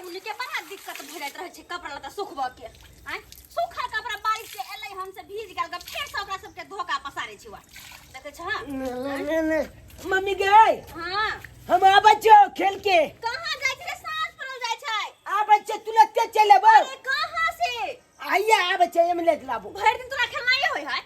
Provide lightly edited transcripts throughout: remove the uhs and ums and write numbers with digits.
बुनी के बड़ा दिक्कत भऽ जाइत रहै छै कपड़ा लत्ता सुखबऽ के। आँय, सूखल कपड़ा बारिश से एलै हन से भीज गेल, तऽ फेर से ओकरा सबके धोका पसारै छी। वा देखै छ? ने ने मम्मी गए। हाँ। हम आबै छियौ खेल के। कहाँ जाइ छै रे? साँझ पड़ल जाइ छै। आबै छियै, तुरते चलि अयबौ। अरे कहाँ से? आइया आबै छियै, एहिमे ले लाबू। भरि दिन तोरा खेलनाइए होइ है।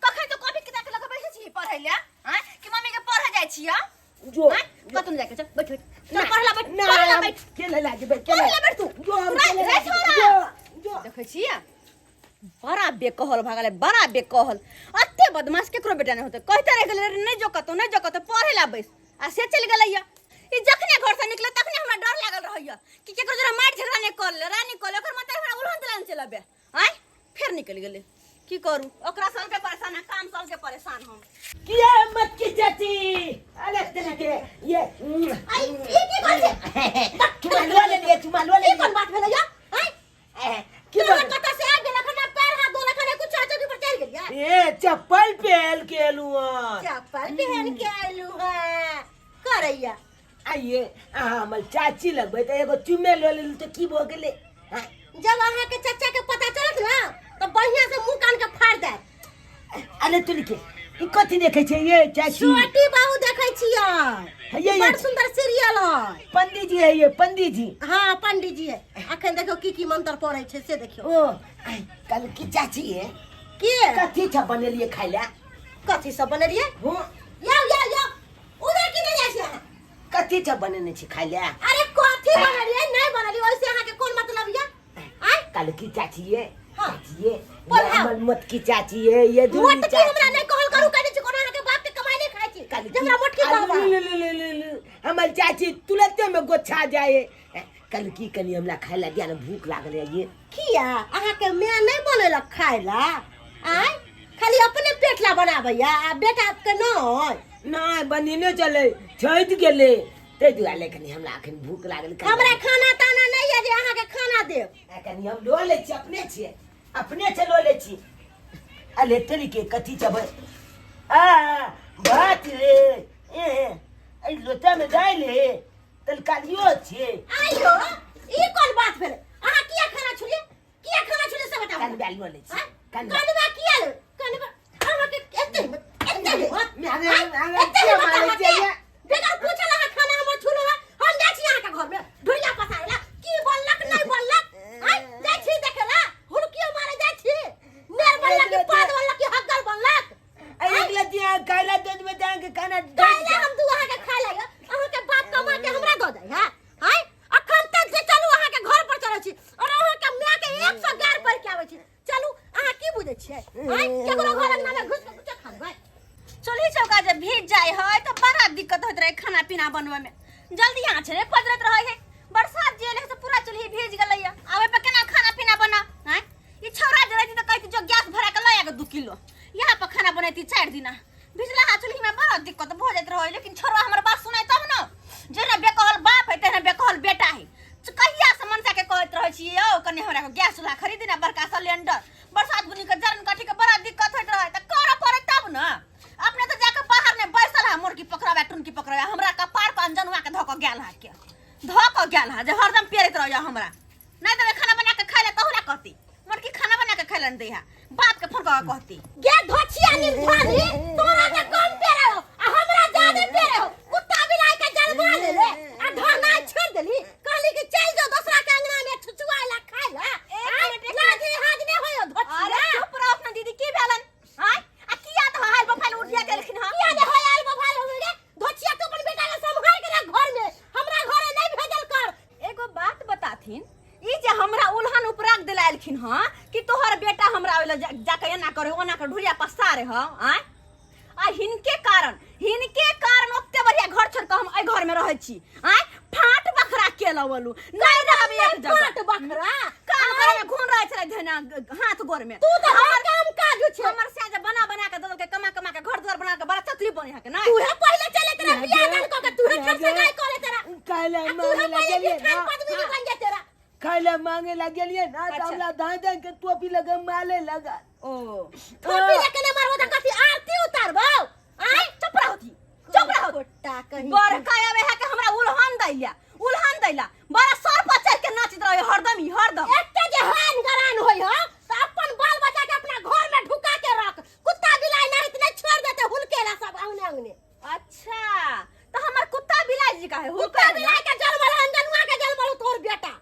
कखन तो कॉपी किताब के लऽ कऽ बैसै छी पढ़ै लए? आँय, कि मम्मी के पढ़ै जाइ छियै? जो। आँय, कतौ नहि जाके चल, बैठ बैठ, चल पढ़ै लए बैठ। ना, पढ़ै लए हम बैठ। खेले ला जेबै, पढ़ै लए बैठ तू। जो, हम रे, खेले रे ला छोरा। जो जो। देखै छियै, बड़ा बेकहल भऽ गेलै, बड़ा बेकहल। अते बदमाश केकरो बेटा नहि होतै। कहिते रहि गेलै रे, नहि जो कतौ, नहि जो कतौ, पढ़ै लए बैस, आ से चलि गेलैया। ई जखने घरसँ निकले तखने हमरा डर लागल रहैया कि केकरो जरा मारि झगड़ा नहि कऽ ले, रानी कऽ ले, ओकर मतलब हमरा उलहन दिलान चलि अबै। आँय, फेर निकलि गेलै। की करू, ओकरा सबके परेशान आ काम सबके परेशान हम। किया मत की चाची, अरे तेरे के ये। आई, ई की बात छै? चुमा लो ले लिए, चुमा लो ले। ई कोन बात भेलै या? आँय, की तोरा बात? कतऽ से आबि गेल? अखन पैर हाथ धोलक ने कुछ, चाचा पर चलि गेलियै। ए, चप्पल पहन के एलू हन। चप्पल पहन के आयलू हँ करैया। आइए, अहाँ हमर चाची लगबै तऽ एगो चुमे लऽ लेलू तऽ की भऽ गेलै? हाँ, जब अहाँके चाचा के पता चलत ना तऽ बढ़िया से मुंह कान के फाड़ देत। अरे तुलके ई कथी देखै छै ये चाची? छोटी बाबू देखै छियै। ये बड़ सुंदर सीरियल है। पंडित जी है ये, पंडित जी। हाँ, पंडित जी है। अखन देखियौ की की मंत्र पढ़ै छै से देखियौ। ओ आइ, कल की चाची है के कथी छ बनेलिए खाइ लए? कथी सब बनेलिए? हो। याउ याउ याउ, उधर की नहीं जाइ छी अहाँ? कथी छ बनेने छी खाइ लए? अरे कथी बनेलिए नहीं बनेलिए ओइसे अहाँ के कोन मतलब या? आय। कल की चाची है। हाँ। चाची है। बोल। ये हाँ। हमर मोटकी चाची है ये, दुनू मोटकी चाची। हमरा नहीं कहल करू, कहै छी कोनो अहाँ के बाप के कमाई नहीं खाइ छी कल जे हमरा मोटकी अरे कहबा। ले ले ले ले ले, हमर चाची तुरंते में गोछा जाए। कल की कनी हमरा खाय ला दिया ना, भूख लागल है ये। किया अहाँ के माय नहीं बनेलक खाय ला? आय, खाली अपने पेट ला बनाबैया आ बेटा के नहीं? नहीं, बनेने चले छठि गेलै, ताहि दुआरे कनी हमरा अखन भूख लागल। हमरा खाना ताना नहीं है जे अहाँ के खाना देब। आ, कनी हम लऽ लै छी, अपने छियै, अपने से लऽ लै छी। अरे तोरी के कथी चबै आ भात रे, ए एहि लोटा में दालि हे, तरकारियो छै। आइयो, ई कोन बात भेलै? अहाँ किया खाना छुलिए, किया खाना छुलिए से बताउ। कनबा लऽ लै छी। आँय? कनबा। कनबा किया लेबै? कनबा अहाँके एते हिम्मत, एते हिम्मत, अरे, आँय? अरे, एते किया हिम्मत मारै अहाँके? छियै ये? बेगर पूछल अहाँ खाना हमर छुलो हँ। हम जाइ छी अहाँके घरमे ढुरिया पसारे ला, की बनलक नहीं बनलक। आँय, जाइ छी देखे ला, हुलकियो मारे जाइ छी, नेर बनलक कि पात बनलक कि हग्गल बनलक। आ, एक लत्ती अहाँ खाय ला दे देबै तऽ अहाँके खाना। काल्हि हम दू अहाँके खाय लागे, अहाँके बाप कमा के हमरा दऽ जाइ है? आँय, अखन तक जे चलू अहाँके घर पर चलै छी और अहाँके माय के 100 गार पढ़ के आबै छी। चलू, अहाँ की बुझै छियै? आँय, केकरो घर अंगना में घुस के कुछो खा लेबै? चूल्ही चौका जब भीज जाय है तऽ बड़ा दिक्कत होइत रहे खाना पीना बनबै में, जल्दी आँच नहि पजरैत रहे है। बरसात जे एलै से पूरा चूल्ही भीज गेलै। आब एहि पर केना खाना पीना बना? आँय, ई छौड़ा जे रहती तऽ कहती जो गैस भरा के लऽ आके 2 किलो, यहाँ पर खाना बनैती 4 दिना। भिजला चूल्ही में बड़ा दिक्कत भऽ जाइत रहे, लेकिन छौड़ा हमर बात सुनाय तब ने। जेना बेकहल बाप है तेना बेकहल बेटा है। कहिया से मनसा के कहैत रहै छी यौ, कनि हमरा गैस चूल्हा खरीदी ने, बड़का सिलेंडर, बरसात बुनी के जरन काठी के बड़ा दिक्कत होइत रहे, तऽ करऽ पड़े तब ने। अपने तऽ जाके बाहर ने बैसल है, मुर्गी पकड़ावे, टुनकी पकड़ावे, हमरा कपार पर अनजनुआ के धऽ कऽ गेल है, के धऽ कऽ गेल है जे हरदम पेरैत रहैया हमरा। नहीं देबै खाना बना के खाइ ले तहु ना कहती मुर्गी खाना बना के खाइ ले नहीं दै है, बाप के फोन कऽ के कहती। गे धोछिया निमधानी, तोरा के कम पेरे हो आ हमरा ज्यादा पेरे हो। कुत्ता बिलाई के जलवा ले ले आ ढहनाइ छोड़ देली, कहली कि चल जो दोसरा के अंगना में छुछुआइ ला खाइ ला। एक मिनट, एक लाजे हाज ने होयो धोछिया। अरे चुप रहो ना दीदी, की भेलन? आय, आ किया तो हाल बफाल उठिया गेलखिन हन? किया ने होय आल बफाल हो गे धोछिया? तू अपन बेटा के संभाल के रख घर में, हमरा घरे नहीं भेजल कर। एगो बात बताथिन, ई जे हमरा उल्हन उपराग दिलालखिन हँ कि तोहर बेटा हमरा ओइ लए जाके एना करे ओना करे ढुरिया पसारे हँ। आँय, आ हिनके कारण, हिनके कारण ओते बढ़िया घर छोड़ के हम एहि घर में रहै छी। आँय, फाट बखरा के लवलू नहीं रहब एक जगह। फाट बखरा? कान करे में घून रहै छलै धना हाथ गोर में। तू तो हर काम काज छै। हमर से जे बना बना के ददल के, कमा कमा के घर द्वार बना के बड़ा चतरी बनी है के नहीं? तू है पहले चले तेरा बियाह दान क के तू है ठर सगाई कर ले तेरा। खाय ला आ तू मांगे है ला पहले गेलियै भिखारी ना। पदवी के बन जा तेरा। खाय ला मांगे ला गेलियै ना तऽ अच्छा। हमरा धाय धाय के टोपी लगा माले लगा। ओ टोपी लेके नहीं मारबो त कथी आरती उतारबो? आय, चुप रहो थी, चुप रहो। गोटा कहीं बड़का आवे है के हमरा उल्हन दैला, उल्हन दैला, बड़ा सर पर चढ़ के के नाचैत रहे हरदम ही हरदम। एते जे हान गरान होय ह त अपन बाल बच्चा के अपना घर में ढुका के रख, कुत्ता बिलाई नहीं त नहीं छोड़ देते हुलकेला सब अंगने अंगने। अच्छा त हमर कुत्ता बिलाई जी का है? कुत्ता बिलाई के जन्मल अंजनुआ के जन्मल तोर बेटा।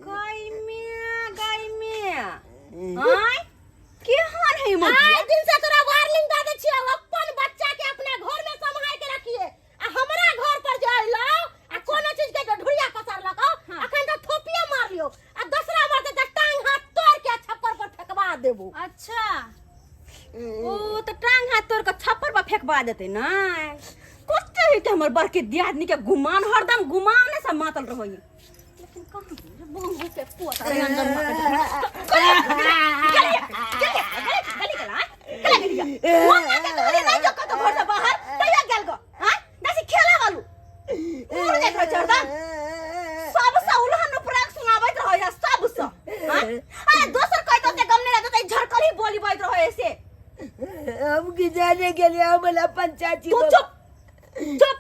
गाय में गाय में आय केहन है मोर? आइ दिन से तोरा वार्निंग दे दै छियौ, अपन बच्चा के अपना घर में सम्हार के रखिए आ हमरा घर पर जे अइलौ आ कोनो चीज के ढुरिया पसारलक। अखन त थोपिए मार लियो आ दोसरा मारते त टांग हाथ तोड़ के छप्पर पर फेंकवा देबो। अच्छा ओ त टांग हाथ तोड़ के छप्पर पर फेंकवा देते ना। कते है के हमर बड़के दियादनी के गुमान हरदम गुमाने से मातल रहै, लेकिन कहाँ रे बंगू के पोता रे अंदर में गली गली गली गली गला गली गली मम्मा के कहली नहीं जो कत घर से बाहर तैया गेल गो। हां दसी खेला वालू मुड़ जाइत रहै हरदम, सब से उलहन उपराग सुनाबैत रहै है सब से। हां अरे दोसर कहतो ते गम नहीं रहत, झरकल ही बोली बजत रहै से। हम की जाने के लिए हम अपन चाची। तू चुप चुप।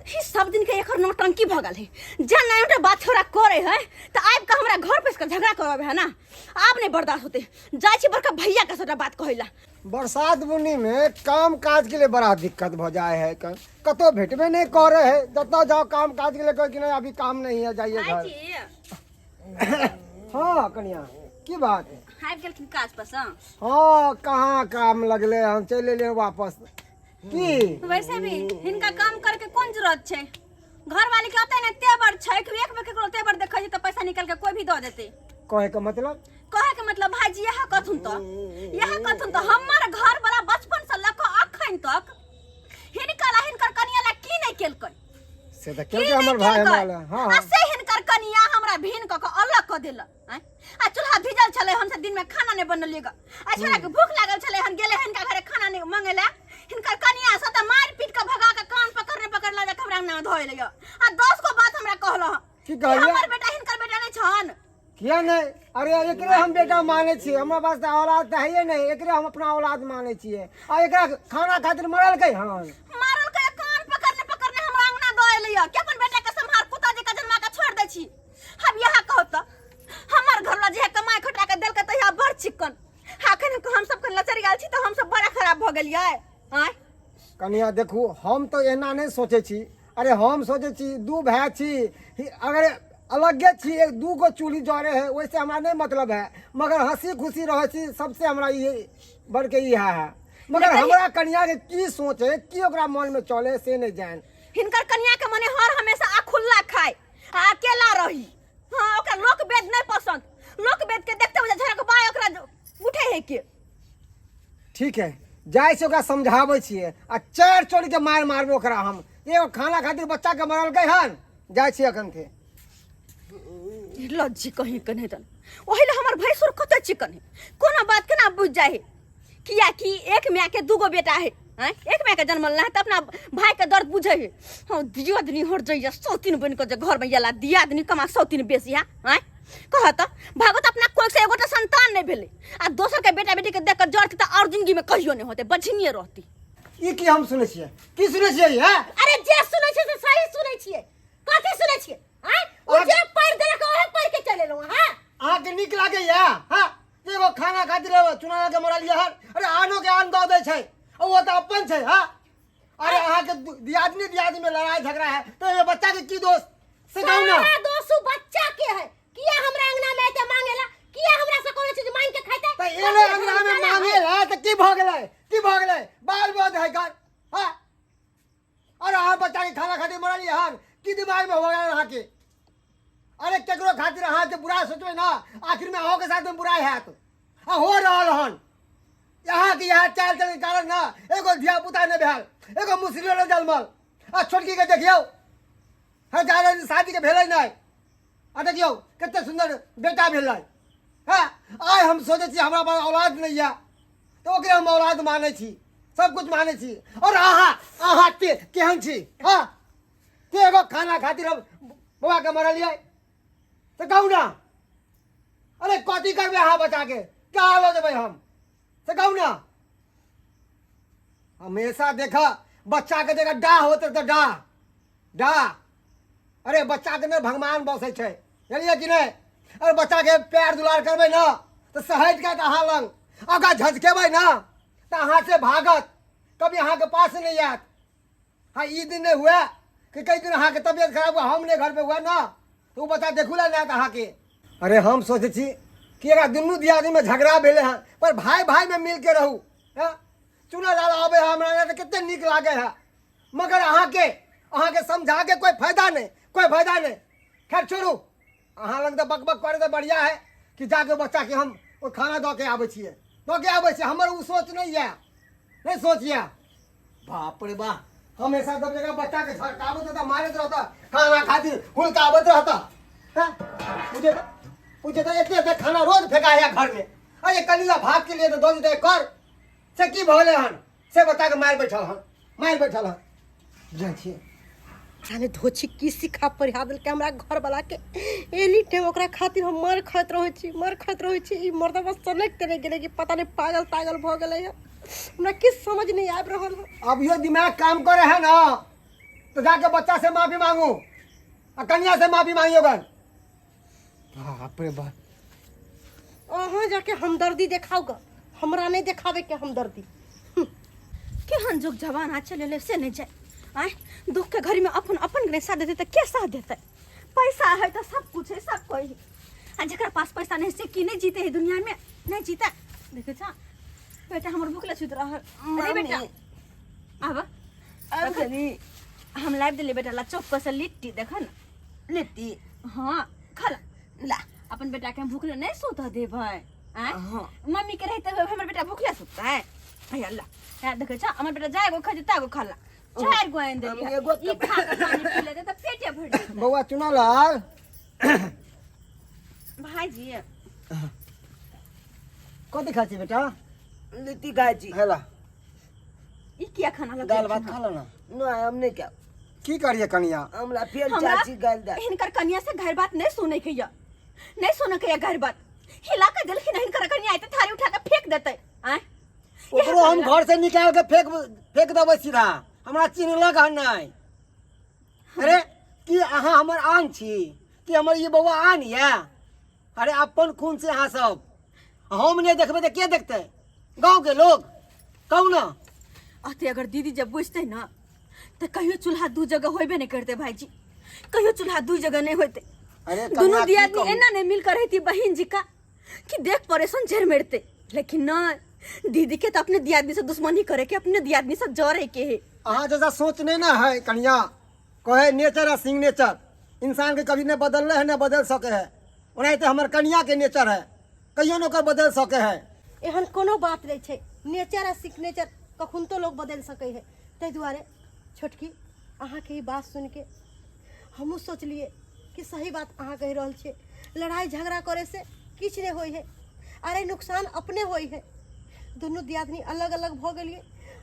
ही सब दिन के एकर नौटंकी भऽ गेल है। जे नया एउटा बात छोरा करे है त आबि के हमरा घर पर झगड़ा करबे है ना, आब नहीं बर्दाश्त होते। जाइ छी बड़का भैया के सबटा बात कहैला। बरसात बुन्नी में काम काज के लिए बड़ा दिक्कत भ जाए है, कतो भेटबे नहीं करे है। जतऽ जाओ काम काज के लिए कहे कि नहीं अभी काम नहीं है, जाइए घर। हाँ कनिया की बात है? आबि गेलखिन काज पर से? हाँ कहाँ काम लगले, हम चलि एलियै वापस। की वैसे भी हिनका काम करके कोन जरूरत छै? घर वाली के ओते ने तेवर छै कि एक बेर केकरो तेवर देखै छै त पैसा निकाल के कोई भी दऽ देते। कहे के मतलब? कहे के मतलब भाईजी यह कथुन त, यह कथुन त हमर घर वाला बचपन से लऽ कऽ अखन तक हिनका ला हिनकर कनिया ला की नहीं केलकै? से तऽ की केलकै नहीं हमर भाई केलकै? हमरा ला। हाँ आ से हिनकर कनिया हमरा भीन कऽ कऽ अलग कऽ देलक। आँय? आ चूल्हा भिजल छलै, हमसब दिन में खाना नहीं बनलियै ग। आ छोरा के भूख लागल छलै, हम गेलै हिनका घरे खाना नहीं मंगे ला, हिनकर कनिया सब तऽ मारि पीट के भगा के कान पकड़ने पकड़ला जाके हमरा अंगना में धोए लैया आ 10 गो बात हमरा कहलो। की कहलियै? हमर बेटा हिनकर बेटा नहीं छन। किया नहीं? अरे एकरे हम बेटा माने छियै, हमरा पास तऽ औलाद तऽ हैये नहीं, एकरे हम अपना औलाद माने छियै। आ एकरा खाना खातिर मरलकै हन? मारल के कान पकड़ने पकड़ने हमरा अंगना दऽ एलैया कि अपन बेटा के सम्हार, कुत्ता जकाँ जन्मा के छोड़ दै छी। हम यहाँ कहब तऽ हमर घरवाला जे कमाई खटा के देलकै तहिया बड़ चिक्कन, अखन हम सब के लचर गेल छी तऽ हम सब बड़ा खराब भऽ गेलियै। आँय कनिया देखू, हम तऽ एना नहि सोचै छी। अरे हम सोचै छी दू भाय छी, अगर अलगे छी, एक दू गो चूल्ही जरे है ओहिसे हमरा नहि मतलब है, मगर हंसी खुशी रहै छी सबसे हमरा ई बढ़ के ई है। मगर हमरा कनिया के की सोच है, की ओकरा मन में चले से नहीं जान। हिनकर कनिया के मने हर हमेशा अखुल्ला खाए आ अकेला रही। हाँ ओकरा लोक वेद नहीं पसंद, लोक वेद के देखते हुए झड़क बाय ओकरा उठे है के। ठीक है जाइ से ओकरा समझाबै छियै आ चारि चोरी के मार मारबै ओकरा हम। एगो खाना खातिर बच्चा के मरलकै हन। जाइ छियै अखन थे। लज्जी कहीं के नहीं तन ओहि ले हमर भैंसुर कते चिकन है, कोनो बात केना बुझ जाए है। किया कि एक माय के दूगो बेटा है, आँय? एक माय के जन्मल है त अपना भाई के दर्द बुझे है। हाँ दियादनी हट जाइए सौतीन बन के जे घर में येला दियादनी कमा सौतीन बेसी है। आँय कह त भागो त अपना कोख से एगोटा संतान नहीं भेलै आ दोसर के बेटा बेटी के देख के जड़ त और जिंदगी में कहियो नहीं होते, बझिनिए रहती। ई की हम सुनै छियै? की सुनै छियै ई, हैं? अरे जे सुनै छियै से सही सुनै छियै। कथी सुनै छियै? आँय? ओ जे पढ़ि देलक ओहे पढ़ि के चलि एलहुँ अहाँ। अहाँके नीक लागैया? हाँ एगो खाना खातिर चुना के मरलियै हन। अरे आनो के आन दऽ दै छै, ओ तऽ अपन छै। हाँ अरे अहाँके दियादनी दियादनी में लड़ाई झगड़ा है तो एहिमे बच्चा के की दोष से कहू ना। सारा दोष उ बच्चा के है। किया हमरा अंगना में एते मांगेला? किया हमरा से कोनो चीज मांग के खाइते? तऽ एले अंगना में मांगेला तऽ की भऽ गेलै? की भऽ गेलै? बाल बोध है घर। हाँ अरे अहाँ बच्चा के खाना खातिर मरलियै हन, की दिमाग में हो गेल अहाँके? अरे केकरो खातिर अहाँ जे बुरा सोचबै ना, आखिर में अहूँके साथ में बुराई हैत आ हो रहल हन। अहाँके इएह चाल चलके कारण ना एगो धिया पुता नहि भेल, एगो मुसरियो नहि जन्मल। आ छोटकी के देखियौ, हर जाने शादी के भेलै नहि, आ देखियौ कते सुन्दर बेटा भेलै। हँ आइ हम सोचै छी हमरा पास औलाद नहि यऽ तऽ ओकरे हम औलाद मानै छी, सब कुछ मानै छी। और अहाँ अहाँ के केहन छी? हँ के एगो खाना खातिर हम बौआ के मरलियै तऽ कहू ना। अरे कथी करबै अहाँ बच्चा के? कहाँ लऽ जेबै हम से कहू ना। हमेशा देखा बच्चा के देखा डाह होते तऽ डाह डाह। अरे बच्चाके ने भगवान बसै छै, जानलियै कि नहि? अरे बच्चाके प्यार दुलार करबै ने तऽ सहटि जायत अहाँ लग, आ ओकरा झझकेबै ने तऽ अहाँसँ भागत, कभी अहाँके पास नहि आयत। हाँ, ई दिन नहि हुए कि कई दिन अहाँके तबियत खराब हुए, हम नहि घर पे हुए ना, तऽ ओ बच्चा देखू ला नहि आयत अहाँके। अरे हम सोचै छी कि एकरा दुनू दियादीमे झगड़ा भेलै हँ, पर भाय भायमे मिलके रहू। हँ, चुना लाल आबै है हमरा लग तऽ कते नीक लागै है, मगर अहाँके अहाँके समझाके कोइ फायदा नहि, कोइ फायदा नहि। खैर छोड़ू, अहाँ लग तऽ बकबक करै तऽ बढ़िआँ है कि जाके बच्चाके हम ओ खाना दऽ के आबै छियै, दऽ के आबै छियै। हमर ओ सोच नहि यऽ, नहि सोच यऽ। बाप रे बाप, हमेशा सब जगह बच्चा के झड़काबैत रहता, मारैत रहता, खाना खातिर हुलकाबैत रहता। हैं? मुझे तो एते एते खाना रोज फेंका है घर में। अरे कनिया भात के लिए तो दो दे कर से की भले हन, से बच्चा के मार बैठल हन, मार बैठल हन। जाइ छियै। जाने धोछी की सिखा पढ़ा देलकै हमरा घरवला के। एनी टाइम ओकरा खातिर हम मार खाइत रहै छी, मार खाइत रहै छी। ई मर्दवा सनकि तनकि गेलै कि पता नहि पागल तागल भऽ गेलै हँ, हमरा किछु समझ नहि आबि रहल हँ। अब यो दिमाग काम करे है ना तो जाके बच्चा से माफी मांगू आ कन्या से माफी मांगियो गन। बाप रे बाप, अहाँ जाके हमदर्दी देखाउ ग, हमरा नहि देखाबे के हमदर्दी। केहन जुग जमाना चलेले से नहि जाय। आँय, दुख के घड़ी में अपन अपन के साथ देते तऽ के साथ देते? पैसा है तो सब कुछ है, सब कोई है। आ जकरा पास पैसा नहीं से की नहीं जीते है दुनिया में, नहीं जीता। देखे छा बेटा हमर भूख छुत रहल। अरे बेटा आब आब कनी हम लाइव देले बेटा ला चौक पर से लिट्टी, देख न लिट्टी। हाँ खा ला। ला। अपन बेटा के हम भूखले नहीं सोता देबै। आँय? हाँ। मम्मी के रहते हुए हमर बेटा भूखले सुतता है। हे अल्लाह, हे देखे छा हमर बेटा जाए गो खा जेता गो खाला, चार गो आइन देली। हम एगो ई खा के पानी पी लेते त पेटे भर जेतै। बौआ चुना लाल भाईजी कथी खाइ छी बेटा? लिट्टी खाइ छी। हेला ई किया खाना लगै दाल भात खा लो ना। ना हम नहीं खाब। की करिए कनिया? हमरा फेर हमरा चाची गाल दे। हिनकर कनिया से घर बात नहीं सुनै के या, नहीं सुनै के या घर बात हिला के देलखिन। हिनकर कनिया आइते थारी उठा के फेंक देतै। आँय? ओकरो हम घर से निकाल के फेंक फेंक देबै सीधा, हमरा चिन्हलक हन नहि। अरे की अहाँ हमर आन छी कि हमर ई बौआ आन यऽ? अरे अपन खून से अहाँ सब, हम नहि देखबै तऽ के देखतै? गाँव के लोग कहू ना। अते अगर दीदी जब बुझते ना तो कहियो चूल्हा दू जगह होबे नहीं करते भाईजी, कहियो चूल्हा दू जगह नहीं होते। अरे दोनों कन्या, की दियादनी कहू? एना नहीं मिलकर रहती बहन जी का कि देख परेशान झेर मेरते, लेकिन ना दीदी के तो अपने दियादनी से दुश्मनी करे के, अपने दियादनी से जरे के है। अहाँ जैसा सोच नहीं ना है कन्या, कहे नेचर है सिग्नेचर, इंसान के कभी नहीं बदलने है, नहीं बदल सके है। ओनाहिते हमर कन्या के नेचर है, कहियो न ओकर बदल सके है। एहन कोनो बात नहीं छै, नेचर आ सिग्नेचर कखुनतो लोग बदलि सकै है। ताहि दुआरे छोटकी अहाँके ई बात सुनिके हमहूँ सोचलियै कि सही बात अहाँ कहि रहल छियै। लड़ाइ झगड़ा करे से किछु नहि होइ है, अरे नुकसान अपने होइ है। दुनू दियादनी अलग अलग भऽ गेलियै,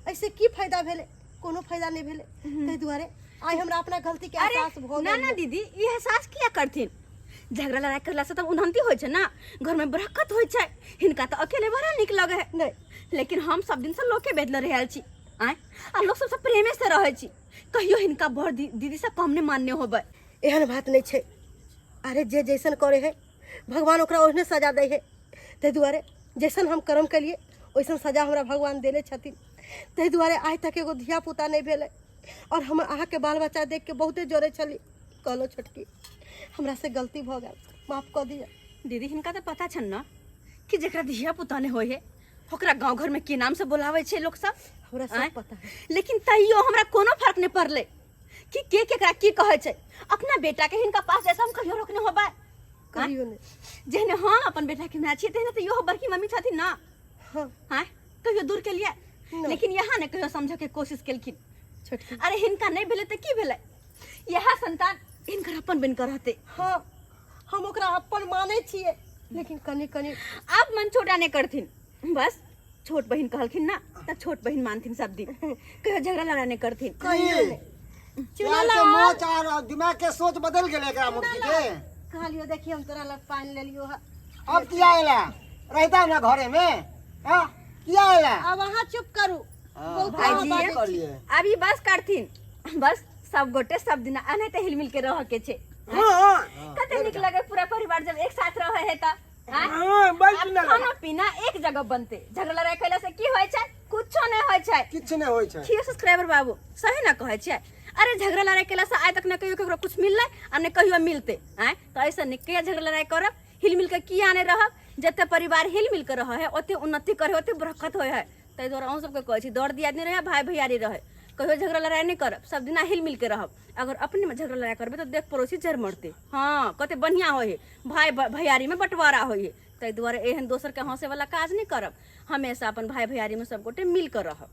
एहिसँ की फायदा भेलै? कोनो फायदा नहि भेलै। ताहि दुआरे आइ हमरा अपना गलती के अरे एहसास भऽ ना गेल। ना दीदी ई एहसास किया करथिन? झगड़ा लड़ाई करला से तब उन्नति होइ छै ना, घर में बरकत होइ छै। हिनका तऽ अकेले बड़ा नीक लगे है। नहि, लेकिन हम सब दिन से लोके बेदले रहल छी। आँय, आ लोक सबसँ प्रेमे से रहै छी, कहियो हिनका बड़ दीदी से कम नहि मानने होबै। एहन बात नहि छै। अरे जे जैसन करे है भगवान ओकरा ओहने सजा दै है। ताहि दुआरे जैसन हम कर्म केलिए ओइसन सजा हमरा भगवान देने छथिन। ताहि दुआरे आइ तक एगो धिया पुता नहि भेलै, और हम अहाँके बाल बच्चा देख के बहुते जरै छली। कहलो छोटकी हमरा से गलती भऽ गेल, माफ कऽ दिअ। दीदी हिनका तऽ पता छनि ने कि जकरा धिया पुता नहि होइ है ओकरा गाँव घर में की नाम से बोलाबै छै लोक सब, हमरा सब आँय? पता है। लेकिन तैयो हमरा कोनो फर्क नहि पड़लै कि के केकरा की कहै छै। अपना बेटा के हिनका पास जैसे हम कहियो रोकने होबै? कहियो नहि। जेहने हम अपन बेटा के माय छियै तेहने तऽ इहो बड़की मम्मी छथिन ना। हाँ। हाँ, कहियो दूर के लिए, नहि। लेकिन यहाँ ने कहियो समझ के कोशिश केलखिन। छोटकी। अरे हिनका नहीं भेलै तऽ की भेलै, यह संतान हिनकर अपन बन के रहते। हाँ, हम ओकरा अपन मानै छियै, लेकिन कनि कनि आप मन छोटा नहीं करथिन, बस छोट बहिन कहलखिन ना तऽ छोट बहिन मानथिन सब दिन, कहियो झगड़ा लड़ा नहीं करथिन। कहियो नहि। प्यार के मोच और दिमाग के सोच बदल गेलै एकरा मुर्गी के। कहलियो देखियो हम तोरा लग पानि लेलियो हँ। अब किया एला? रहता ना घरे में, हाँ? किया एला? अब अहाँ चुप करू। हाँ, बहुत भाईजी, अहाँ बाजै छी। करिए। अभी बस करथिन, बस सब गोटे सब दिना एनाहिते हिल मिल के रह के छै। हाँ। कते नीक लगे पूरा परिवार जब एक साथ रहे है त आँय? हाँ, बड़ आब सुंदर। खाना पीना एक जगह बनते, झगड़ा लड़ाई कैला से की होइ छै? कुछो नहि होइ छै। किछु नहि होइ छै। खियो सब्सक्राइबर बाबू, सही ना कहै छियै? अरे झगड़ा लड़ाई केला से आइ तक न कहियो केकरो कुछ मिललै आ न कहियो मिलते। आँय, तऽ ऐसे नीक किया झगड़ा लड़ाई करब? हिल मिल के किया नहि रहब? जते परिवार हिल मिल के रहै है ओते उन्नति करे, ओते बरकत होइ है। ताहि दुआरे अहूँ सबके कहै छी, दर दियादनी रहै, भाई भैयारी रहै, कहियो झगड़ा लड़ाई नहि करब, सब दिना हिल मिल के रहब। अगर अपने में झगड़ा लड़ाई करबै तऽ देख पड़ोसी जर मरते। हाँ, कते बढ़िया होइ है भाई भैयारी में बंटवारा होइ है। ताहि दुआरे एहन दोसर के हंसे वाला काज नहि करब, हमेशा अपन भाई भैयारी में सब गोटे मिल के रहब।